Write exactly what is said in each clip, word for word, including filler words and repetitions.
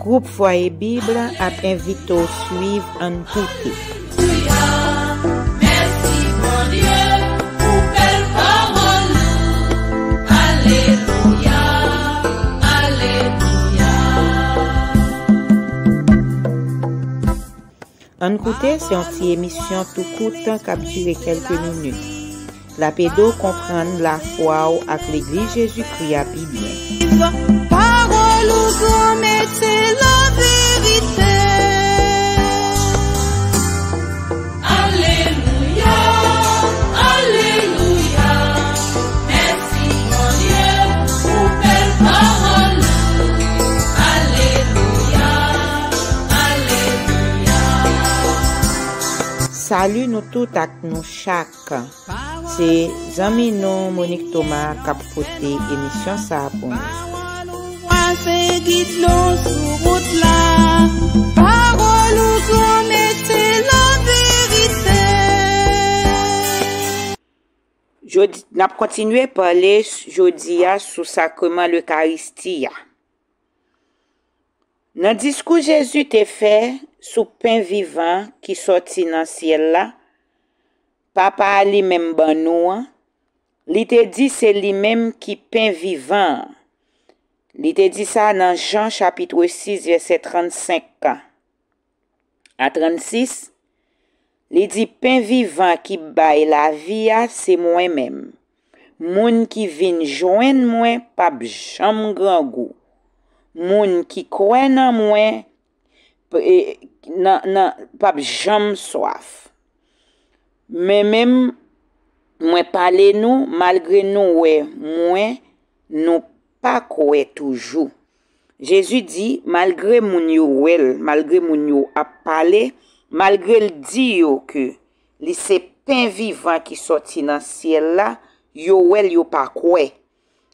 Gwoup Fwaye Bib ap envite w swiv Ann Koute. Alelouya, mèsi Bondye pou bèl pawòl ou. Alelouya, alelouya. Ann Koute se yon ti emisyon tou kout k ap dire kèlke minit. L ap ede w konprann lafwa w ak Legliz Jezikri a pi byen. Pawòl ou, Granmèt, se laverite. Alelouya, alelouya, mèsi Bondye pou bèl pawòl ou. Alelouya, alelouya. Salut nou tout ak nou chak. Se zanmi nou Monique Thomas k ap pote emisyon sa a pou nou. Pawòl ou vwa se gid nou sou wout la. Pawòl ou, Granmèt, se laverite. Jodi, n ap kontinye pale jodi a sou sakreman Lekaristi a. Nan diskou Jezi te fè sou pen vivan ki sòti nan syèl la, Papa a li menm ban nou an, li te di se li menm ki pen vivan an. Li te di sa nan Jan chapit sis vèsè trannsenk a trannsis, li di, pen vivan ki bay lavi a se mwen menm. Moun ki vin jwenn mwen p ap janm grangou. Moun ki kwè nan mwen p-, e, nan, nan, p ap janm swaf. Men menm mwen pale nou, malgre nou wè mwen, nou pa kwè toujou. Jezi di, malgre moun yo wè l, malgre moun yo ap pale, malgre l di yo ke li se pen vivan ki sòti nan syèl la, yo wè l, yo pa kwè.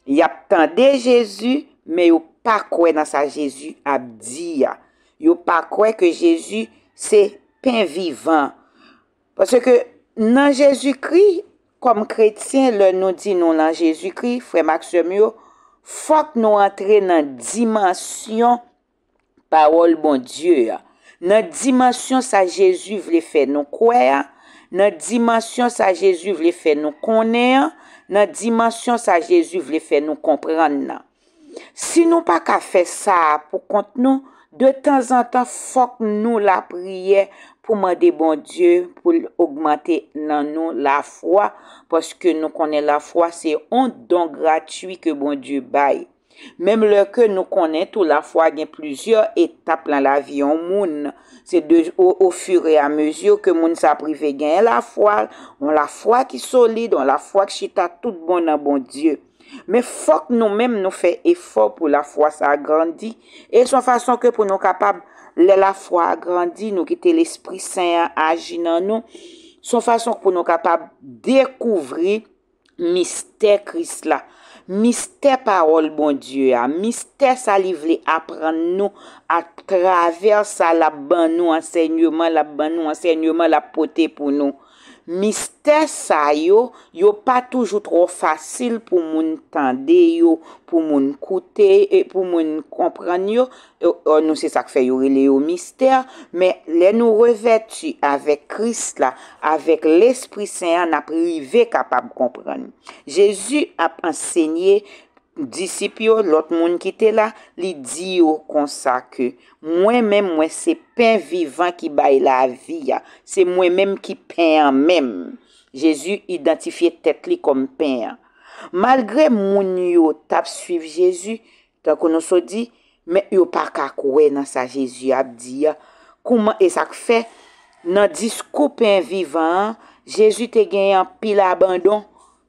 Y ap tande Jezi, men yo pa kwè nan sa Jezi ap di a. Yo pa kwè ke Jezi se pen vivan. Paske nan Jezikri, kòm kretyen, lè nou di nou nan Jezikri, frè m ak sè m yo, fòk nou antre nan dimansyon pawòl Bondye a, nan dimansyon sa Jezi vle fè nou kwè a, nan dimansyon sa Jezi vle fè nou konnen an, nan dimansyon sa Jezi vle fè nou konprann nan. Si nou pa ka fè sa a pou kont nou, de tanzantan, fòk nou lapriyè pou mande Bondye pou l ogmante nan nou lafwa, paske nou konnen lafwa se yon don gratui ke Bondye bay. Menm lè ke nou konnen tou lafwa gen plizyè etap nan lavi yon moun. Se de, o, o fur e a mezi ke moun sa ap rive genyen lafwa, yon lafwa ki solid, yon lafwa ki chita tout bon nan Bondye. Men fòk nou menm nou fè efò pou lafwa sa a grandi. E se yon fason ke pou nou kapab, lè lafwa a grandi, nou kite Lespri Sen an aji nan nou. Se yon fason pou nou kapab dekouvri mistè Kris la, mistè pawòl Bondye a, mistè sa li vle aprann nou atravè sa l ap ban nou ansèyman, l ap ban nou ansèyman, l ap pote pou nou. Mistè sa yo, yo pa toujou twò fasil pou moun tande yo, pou moun koute, e pou moun konprann yo. E, e, nou se sa k fè yo rele yo mistè, men lè nou revèti avèk Kris la, avèk Lespri Sen an, n ap rive kapab konprann. Jezi ap ansenye disip yo, lòt moun ki te la, li di yo konsa ke, mwen menm, mwen se pen vivan ki bay lavi a. Se mwen menm ki pen an menm. Jezi idantifye tèt li kòm pen an. Malgre moun yo t ap swiv Jezi, tankou nou sot di, men yo pa ka kwè nan sa Jezi ap di a. Kouman, e sa k fè, nan diskou pen vivan an, Jezi te gen anpil abandon.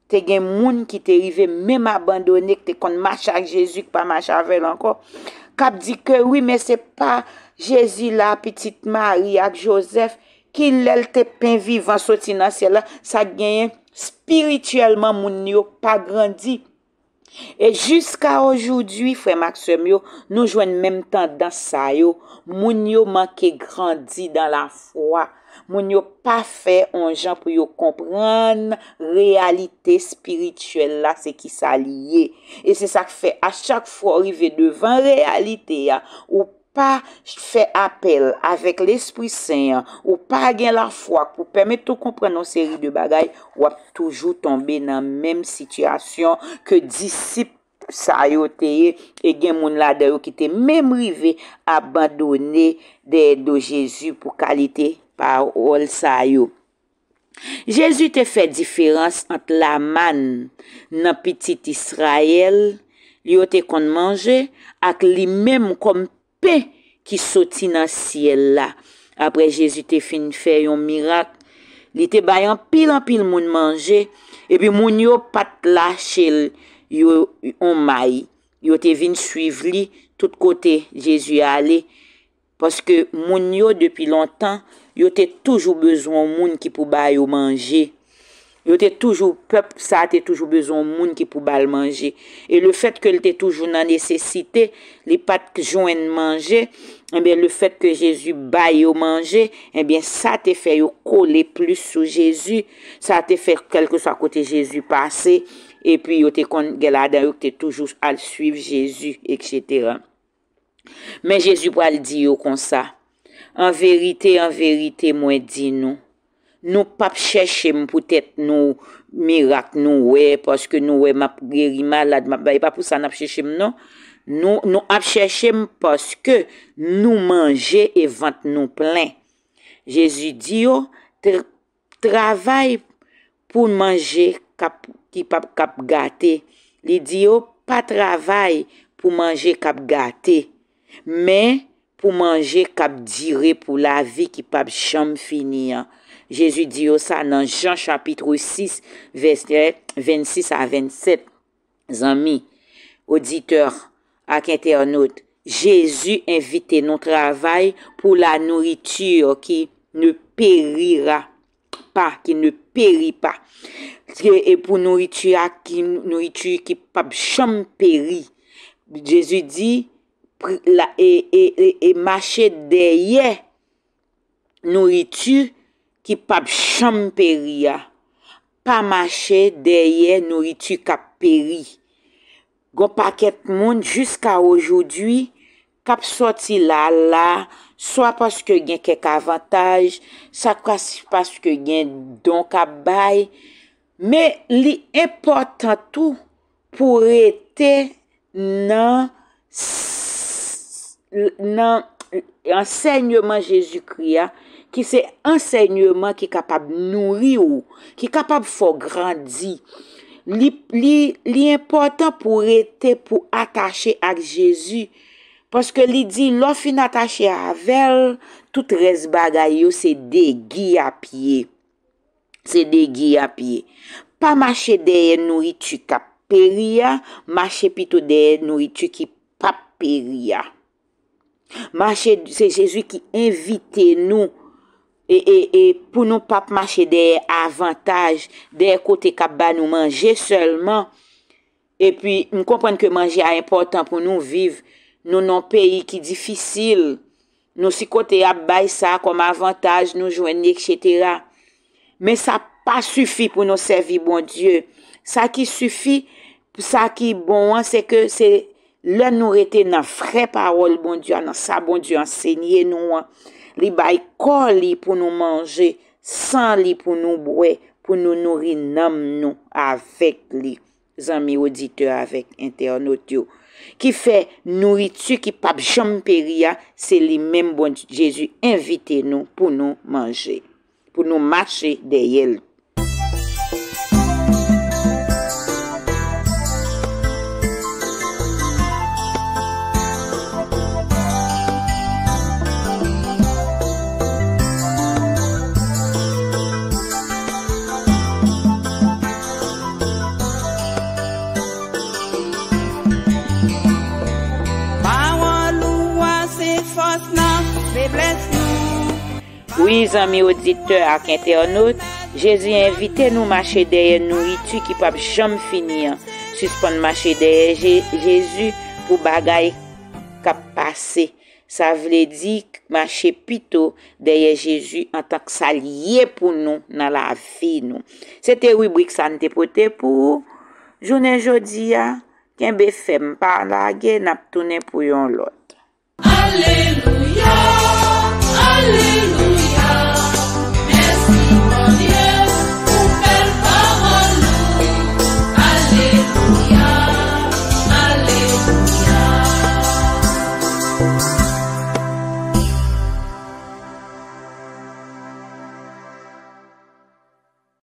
Te gen moun ki te rive menm abandone, ki te konn mache ak Jezi, ki pa mache avè l ankò, k ap di ke wi, men se pa Jezi la, pitit Mari ak Jozèf, ki lè l te pen vivan soti nan syèl la, sa k genyen, espirityèlman, moun yo pa grandi. E jiska ojoudwi, frè m ak sè m yo, nou jwenn menm tandans sa yo. Moun yo manke grandi dan lafwa. Moun yo pa fè on jan pou yo konprann reyalite espirityèl la, se kisa li ye. E se sa k fè, a chak fwa w rive devan reyalite a, ou pa fè apèl avèk Lespri Sen an, ou pa gen lafwa pou pèmèt ou konprann yon seri de bagay, w ap toujou tonbe nan menm sitiyasyon ke disip sa yo te ye, e gen moun ladan yo ki te menm rive abandone dèyè do Jezi pou kalite pawòl sa yo. Jezi te fè diferans ant lamann nan pitit Izrayèl yo te konn manje ak li menm kòm pen ki soti nan syèl la. Apre Jezi te fin fè yon mirak, li te bay anpil, anpil moun manje, epi moun yo pa t lache l yo yon may. Yo te vin suiv li tout kote Jezi ale, paske moun yo, depi lontan, yo te toujou bezwen yon moun ki pou ba yo manje. Yo te toujou, pèp sa a te toujou bezwen yon moun ki pou ba l manje. E lefèt ke l te toujou nan nesesite, li pa t jwenn manje, enben, lefèt ke Jezi ba yo manje, enben, sa te fè yo kole plis sou Jezi. Sa te fè, kèlkeswa kote Jezi pase, epi yo te konn gen ladan yo ki te toujou al suiv Jezi, etsetera. Men Jezi pral di yo konsa, an verite, an verite, mwen di nou, nou p ap chèche m poutèt nou mirak nou wè, paske nou wè m ap geri malad, m ap bay, e pa pou sa n ap chèche m non. Nou, nou ap chèche m paske nou manje e vant nou plen. Jezi di yo, tr- travay pou manje k ap, ki p ap, k ap gate. Li di yo, pa travay pou manje k ap gate, men pou manje k ap dire pou lavi ki p ap janm fini an. Jezi di yo sa nan Jan chapit sis, vèsè vennsis a vennsèt. Zanmi, oditè ak entènot, Jezi envite nou travay pour la nourriture qui ne périra pas, qui ne périt pas. E, e pou nouriti a ki, nouriti ki p ap janm peri. Jezi di, pri- la, e, e, e, e mache dèyè nouriti ki p ap janm peri a. Pa mache dèyè nouriti k ap peri. Gon pakèt moun jiska ojodwi k ap sòti la la, swa paske gen kèk avantaj, sa ka s- paske gen don k ap bay, men li enpòtan tou pou rete nan s- nan ansèyman Jezikri a, ki se ansèyman ki kapab nouri w, ki kapab fè w grandi. Li, li, li enpòtan pou w rete, pou w atache ak Jezi, paske li di, lè w fin atache avè l, tout rès bagay yo se degiyapye. Se degiyapye. Pa mache dèyè nouriti k ap peri a, mache pito dèyè nouriti ki p ap peri a. Mache, se Jezi ki envite nou, e, e, e pou nou p ap mache dèyè avantaj, dèyè kote k ap ba nou manje sèlman. Epi, m konprann ke manje a enpòtan pou nou viv. Nou nan yon peyi ki difisil. Nou si kote y ap bay sa kòm avantaj, nou jwenn li, etsetera. Men sa pa sifi pou nou sèvi Bondye. Sa ki sifi, sa ki bon an, se ke se lè nou rete nan vrè pawòl Bondye a, nan sa Bondye ansenye nou an. Li bay kò li pou nou manje, san li pou nou bwè, pou nou nouri nanm nou avèk li. Zanmi oditè avèk entènot yo, ki fè nouriti ki p ap janm peri a, se li menm Bondye, Jezi envite nou pou nou manje, pou nou mache dèyè l. Pawòl ou a se fòs nan feblès nou. Wi, zanmi oditè ak entènot, Jezi envite nou mache dèyè nouriti ki p ap janm fini an. Sispann mache dèyè Je- Jezi pou bagay k ap pase. Sa vle di mache pito dèyè Jezi antank sa l ye pou nou nan lavi nou. Se te ribrik sa n te pote pou ou jounen jodi a. Kenbe fèm, pa lage, n ap tounen pou yon lòt. Ale,